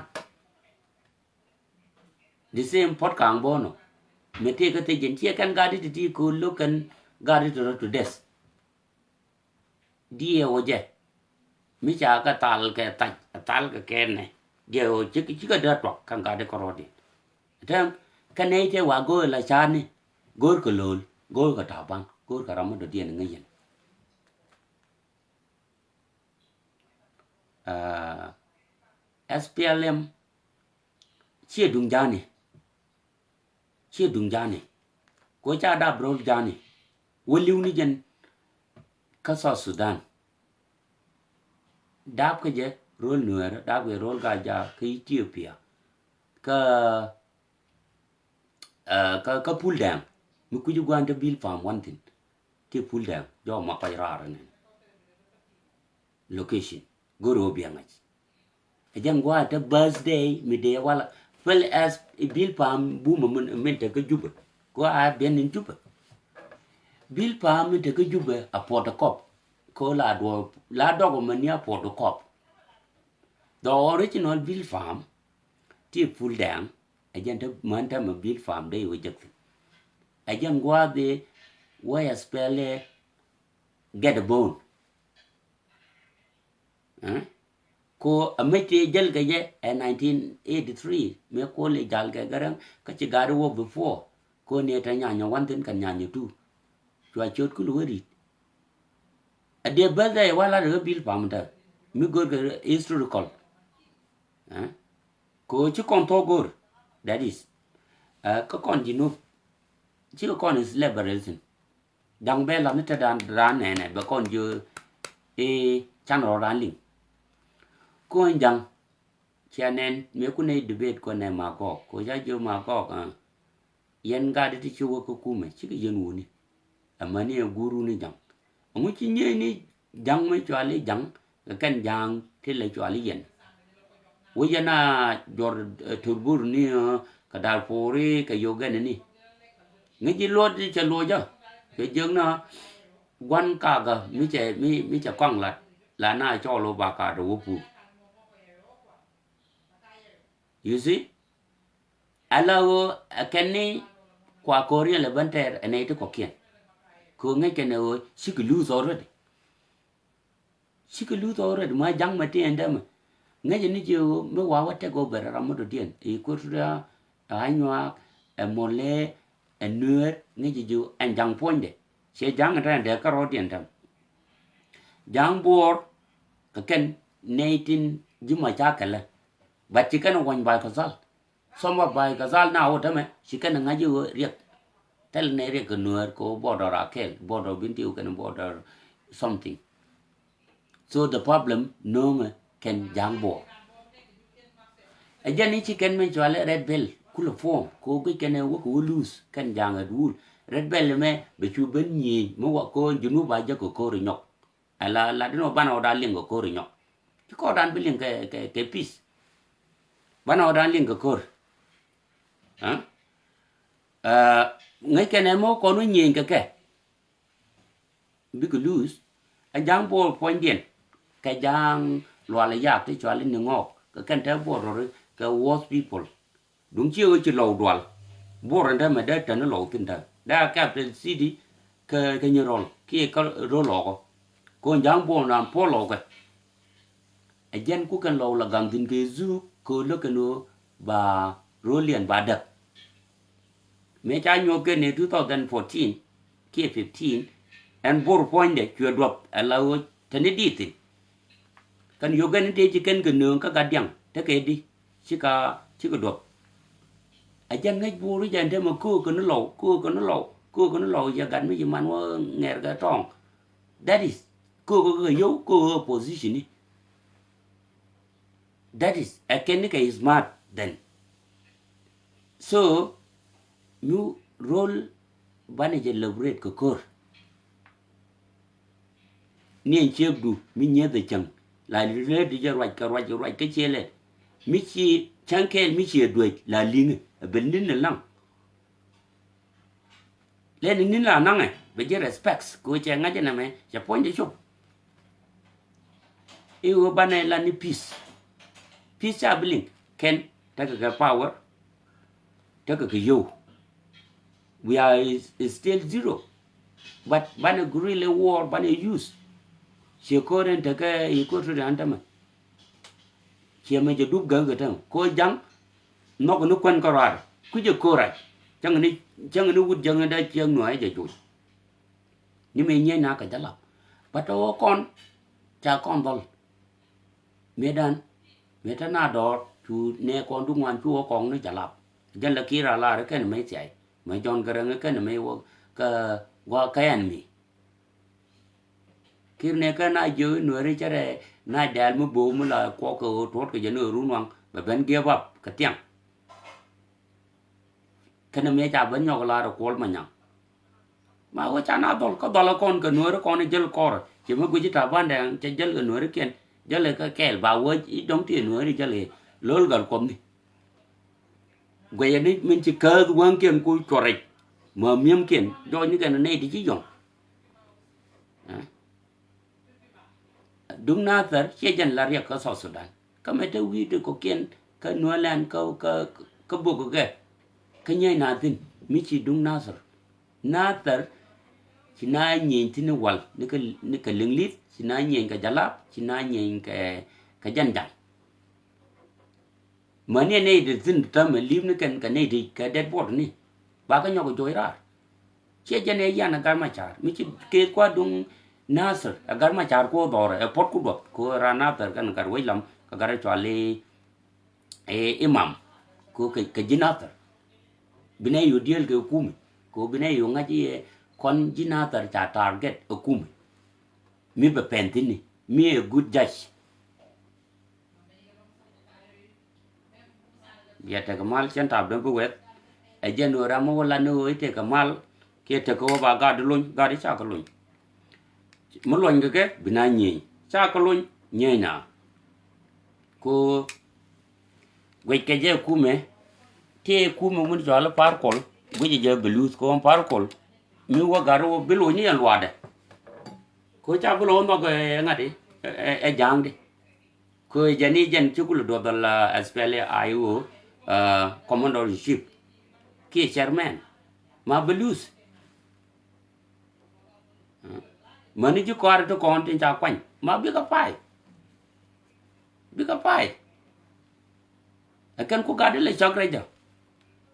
The same Puɔt Kaŋ Bo̱o̱n ɔ. Mi tëë kä thiec in ciɛ kɛn gat ti ti ko̱o̱l lo̱k kɛn gat ti rɔ to death. Diɛ wä jɛ mi ca kɛ thal kɛ thac thal kɛ kɛn nɛ. Diɛ wä cik cikɛ dee tuak kɛn gat ti kɔrɔɔdi. Tɛm kɛn nɛ itɛ wa go̱o̱r la ca̱a̱ni go̱o̱r kɛ lo̱o̱l go̱o̱r kɛ Taban go̱o̱r kɛ ram mi dɔ̱diɛn ŋäc yɛn. Aa, S P L M ciɛ duŋ ja̱a̱ni. Ciɛ duŋ ja̱a̱ni. Ko ca dap ro̱l ja̱a̱ni wä li̱w ni jɛn kä South Sudan. Dap kä jɛ ro̱l Nuɛɛrä dap kɛ ro̱l Gaa-jaak kä Ethiopia kä ɛ kä kä Pul Dɛŋ mi kui̱ci gua̱a̱n te Bil Pam wan thi̱n. Ti Pul Dɛŋ jɔk ma kɔc raar ni location go̱r ɣöö biɛŋ ŋa̱c. Ɛ jɛn gua̱a̱ te birthday mi dee wala fil as Bil Pam bumä min min te kä Jubɛ. Gua̱a̱ biɛn in Jubɛ. Bil Pam min te kä Jubɛ a puɔt kɔp. Ko la duɔ la dɔk mɛ ni a puɔt kɔp. The original Bil Pam ti Pul Dɛŋ. Ɛ jɛn te män te mɛ Bil Pam dee wä jek thi̱n. Ɛ jɛn gua̱a̱ dee wä S P L A get a bone. Ɛ? Ko a mec ti jäl kɛ jɛ ɛ nineteen eighty three mëë kuɔl i̱ jal kɛ Garaŋ kä ci gat iwä before. Ko ni ɛ te nyanyɛ one thi̱n kɛn nyanyɛ two. Cua ciöt kul wä ri̱t. A diɛ birthday wa lat ɛ ɣä Bil Pam te mi go̱r kɛ historical. Ɛ? Ko ci kɔn thok go̱r. That is ɛ kä kɔn ji̱ nup. Cikɛ kɔn is liberation. Ja̱ŋ bɛ la̱th ni te dan ran nɛnɛ bɛ kɔn jiö i̱ can rɔ ran liŋ. Kuɔn ja̱ŋ cia nɛn mëë kun nɛy debate kuɔn nɛ Magog ko ca jiö Magog. Yɛn gat ti ci wä kä kumɛ cikɛ yɛn wuni. Amäni ɛ guur wuni ja̱ŋ. Ɛŋu ci nyieyni ja̱ŋ mi cuali ja̱ŋ kɛ kɛn ja̱ŋ ti lɛ cuali yɛn. Wä yɛn a jɔr turbur ni kɛ dar pori kɛ yogɛn ni. Ŋäc ji̱ luɔt cɛ luɔcä cɛ jiäk na gua̱n kakä mi cɛ mi mi cɛ kɔaŋ lat la na cɔɔl wä ba kaat wä pur. You see? Ala ɣöö ɛ kɛn ni kua ko̱r yɛn lɛ ben tɛɛr ɛ nɛy ti kɔ̱kiɛn. Kɛ ɣöö ŋäc kɛn ɛ ɣöö cikɛ luth already. Cikɛ luth already ma ja̱ŋ mɛ ti ɛn dämɛ. Ŋäcɛ ni jiɛ ɣöö mi wa wä take over ram mi dɔ̱diɛn Equatoria, Anyuak, ɛ Mɔlɛ, ɛ Nuer, ŋäcɛ jiɛ ɛn ja̱ŋ puɔ̱nydɛ. Ciɛ ja̱ŋ ɛn tɛn dee kärɔɔdiɛn tɛm. Ja̱ŋ Buɔɔr kɛ kɛn nɛy tin ji̱ mɔ ca kɛlɛ. But ci kɛn ɛ wäny ba̱a̱c kɛ thal. Thɔm ba ba̱a̱c kɛ thal na wä tämɛ ci kɛn ɛ ŋa̱c i̱ ɣöö riɛk. Thil nɛy riɛk kɛ Nuäär kɛ ɣöö border a kɛl, border Bentiu kɛn border something. So the problem no̱o̱ŋɛ kɛn Ja̱a̱ŋ Buɔɔr. Ɛ jɛn i̱ ci kɛn min cuali Red Belt kulɛ form kɛ ɣöö guic kɛn ɛ wä kɛ wä luth kɛn Ja̱a̱ŋ ɛ duul. Red Belt mɛ bɛ cu ben nyiëëny mi wä kɛ ɣöö Junub a jɛ kɛ ko̱r inyɔk. Ala la din wä banɛ wä da̱a̱ liŋ kɛ ko̱r inyɔk. Ci kɔɔr da̱a̱n bi liŋ kɛ kɛ kɛ peace. Banɛ wä da̱a̱n liŋ kɛ ko̱r. Ɛ ŋäc kɛn ɛ mɔ kɔn wä nyiëëny kɛ kɛ. Bikɛ luth ɛ Ja̱a̱ŋ Buɔɔr puɔ̱nydiɛn kɛ Ja̱a̱ŋ Lual ɛ Yak ti cuali ni ŋɔɔk kɛ kɛn te Buɔɔr rɔri kɛ worst people. Duŋ ciɛ ɣöö ci lɔw dual. Buɔɔr ɛn te mɛ dee tɛn ni lɔw thin te dee a capital city kɛ kɛ nyin rɔl kiɛ kä ro̱l lɔɔkɔ. Kɔn Ja̱a̱ŋ Buɔɔr nan puɔl lɔɔkɛ. Ɛ jɛn ku kɛn lɔw la gam thin kɛ zuk kɛ ɣöö lä kɛn ɣöö ba ro̱l liɛn ba däk. Mëë ca nyuɔ̱k kɛn ni two thousand fourteen kiɛ fifteen ɛn Buɔɔr puɔ̱nydɛ cuɛ duɔp ɛ la ɣöö te ni di̱i̱t thi̱n. Kɛn yogɛn ni tëë ci kɛn kɛ nööŋ kä gat diaŋ tekɛ di cikɛ cikɛ duɔp. Ɛ jɛn ŋäc Buɔɔr i̱ jɛn te mɛ köökɛ ni lɔw köökɛ ni lɔw köökɛ ni lɔw yɛ gat mi ci man wä ŋɛɛr kɛ tɔ̱ɔ̱ŋ. That is köökɛ kɛ yio̱w köökɛ kɛ position ni. That is, ɛ kɛn ni kɛ smart then. So mi rol banɛ jɛ elaborate kɛ ko̱r. Ni ɛn ciekdu mi nyieth ɛ cäŋ la lät jɛ ruac kɛ ruac kɛ ruac kä ciɛ lɛt. Mi ci cäŋ kɛɛl mi ciɛ duec la liŋ ɛ bel ni̱n ɛ laŋ. Lɛn ni la naŋɛ bɛ ji̱ respects kɛ ɣöö cɛ ŋa̱c ɛn ɛmɛ cɛ puɔ̱nydɛ cop. I̱ ɣöö banɛ la ni peace. Peace ca bi liŋ kɛn tekɛ kɛ power. Tekɛ kɛ yio̱w. We are is, is still zero. But banɛ guerrilla war banɛ use. Ciɛ ko̱r ɛn tekɛ i̱ ko̱r to de an tämɛ. Ciɛ mɛ jɛ dup gäk kɛ täŋ ko̱ ja̱ŋ. Nhɔk ni kuɛn kä ruaar kui̱cɛ ko̱r rac. Cäŋ ni cäŋ ni wut jäŋ ni da ciek nuɔ̱ɔ̱c jɛ joc. Ni mëë nyieny na kɛ jɛ lap. But ɣöö kɔn ca kɔn dhɔl. Mëë dan mëë te na dɔɔr cu nɛ kɔn du ŋuan cu ɣöö kɔn ni jɛ lap. Jɛn lɛ ki̱i̱r a lar kɛn mëë thiay mëë Jɔ̱ɔ̱n Gɛrɛŋ kɛn mëë wä kä gua̱a̱ kä ɛn mi. Kir nɛ kä na jiök i̱ nuääri cɛ rɛɛ na dɛɛl mi bo̱o̱k mi la kuɔk kɛ ɣöö tuɔ̱t kɛ jɛ ni ɣöö run waŋ bɛ ben give up kɛ thiaŋ. Kɛnɛ mëë ca ben nyɔk lar ɛ kuɔl ma nyaŋ. Ma wä ca na dhɔl kä dhɔl ɛ kɔn kɛ nuääri kɔn i̱ jäl kɔrɛ cɛ mi guici ta̱a̱ bandɛ cɛ jäl kɛ nuääri kiɛn jäl kɛ kɛɛl ba wä i̱ dɔ̱ŋ ti ɛ nuääri jäl i̱ lo̱l gal kuɔthni. Guɛcɛ ni min ci kääth wäŋkiɛn ku cuɔrɛc. Mä mi̱emkiɛn jɔɔc ni kɛn nɛy ti ci yɔ̱ŋ. Duŋ Nathɛr ciɛ jɛn la riɛk kä South Sudan. Kä mɛ te wi̱i̱ ti kɔ̱kiɛn kä Nuäär Lɛn kä kä kä bok kɛ kä nyieny na thi̱n mi ci Duŋ Nathɛr. Nathɛr ci na nyieny thi̱n i̱ wal ni kɛ ni kɛ liŋ li̱th ci na nyieny kɛ jalap ci na nyieny kɛ kɛ jɛn jaŋ. Mäni ɛ nɛy ti thi̱n ti täämɛ li̱p ni kɛn kɛ nɛy ti kɛ dead body ni. Ba kä nyɔk joc raar. Ciɛ jɛn ɛ yan ɛ Gat Macar mi ci keth kua duŋ Nathir ɛ Gat Macar kuɔ dhɔrɛ ɛ puɔt ku duɔth ko ran Nathir kɛn gat wec lam kɛ gat ɛ cual i̱ imam ko kɛ ji̱ Nathir. Bi nɛ yo diel kɛ kumi ko bi nɛ yo ŋa̱c i̱ ɛ kɔn ji̱ Nathir ca target ɛ kumi. Mi bɛ pɛn thi̱n ni mi ɛ good judge. Bia tekɛ mal cɛn tap däm bi wɛth. Ɛ jɛn ɣöö ram mi wä lat ni ɣöö i̱ tekɛ mal kiɛ tekɛ ɣöö ba gat di lony gat di cakɛ lony. Mi luɔny kɛ kɛ bi na nyieny cakɛ lony nyieny na. Ko guec kɛ jɛ kumɛ ti kumɛ wun cɔal i̱ par kol guec jɛ bi luth ko par kol. Mi wä gat wä bi lony ni yɛn luaadɛ. Ko ca bi lony nhɔk ɛ ŋa̱t i̱ ɛ ja̱a̱ŋdi. Kö jɛn i̱ jɛn ci kulɛ duɔth dhɔl SPLA-IO commander in chief kiɛ chairman ma bi luth. Mäni ji̱ kɔaarɛ ti kɔn tin ca kuany ma bikɛ pay. Bikɛ pay. Ɛ kɛn ku gat ilɛ cɔk rɛcdä.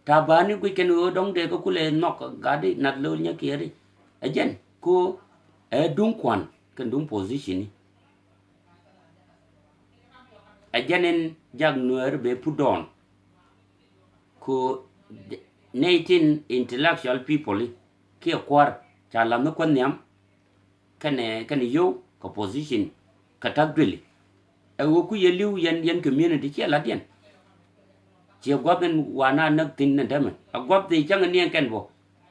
Ta̱a̱ bäni guic kɛn ɣöö dɔ̱ŋ dee kä kulɛ nhɔk gat i̱ nath lo̱l nyɛ kiɛɛri. Ɛ jɛn ko ɛ duŋ kua̱n kɛn duŋ position i̱. Ɛ jɛn in jak Nuɛɛr bɛ put down. Ko nɛy tin intellectual people i̱ kiɛ kua̱r ca la̱th ni kuäth nhiam. Kɛnɛ kɛnɛ yio̱w kɛ position kɛ ta̱k duëli. Ɛ ɣöö ku yɛ li̱w yɛn yɛn community ciɛ la̱t yɛn. Ciɛ gua̱th in wa na näk thi̱n ni tämɛ ɛ gua̱th thi̱n cäŋ ni ɛn kɛn bä.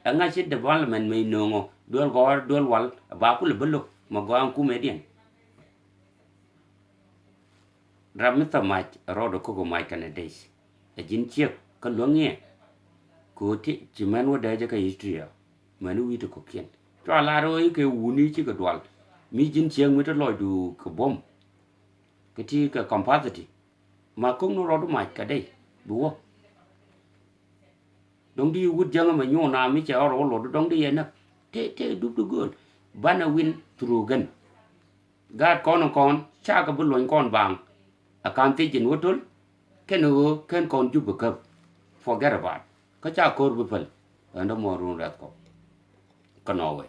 Ɛ ŋa̱c ci development mëë nööŋɔ duel gɔ̱r duel wal ɛ ba kulɛ bä lo̱k mɛ gɔaa ɛn kumɛ diɛn. Ram mi thä mac ɛ rɔɔdɛ ko̱k ɛ mac kɛnɛ dec. Ɛ ji̱n ciek kä luäŋ iɛ. Kɛ ɣöö ti ci mɛn wä dɛɛcä kä history ɛ mɛn wi̱i̱ ti kɔ̱kiɛn cua lar ɣöö i̱ kɛ wuni cikɛ dual. Mi ji̱n ciek mi te lɔcdu kɛ buɔ̱m. Kɛ ti kɛ capacity ma ko̱k ni rɔɔdu mac kɛ dec bi wä. Dɔ̱ŋ di wut jäŋä mɛ nyuun na mi cɛ ɣɔr wä luɔt dɔ̱ŋ di yɛ näk. Tëë tëë dup di gööl banɛ win through gɛn. Gaat kɔn in kɔn cakɛ bi luɔny kɔn baaŋ. A ka̱n thiec in wä to̱l kɛn ɣöö kɛn kɔn jup bi käp. Forget about kä ca ko̱r bi päl. Ɣän dämuɔɔr run rɛth kɔ kä Norway.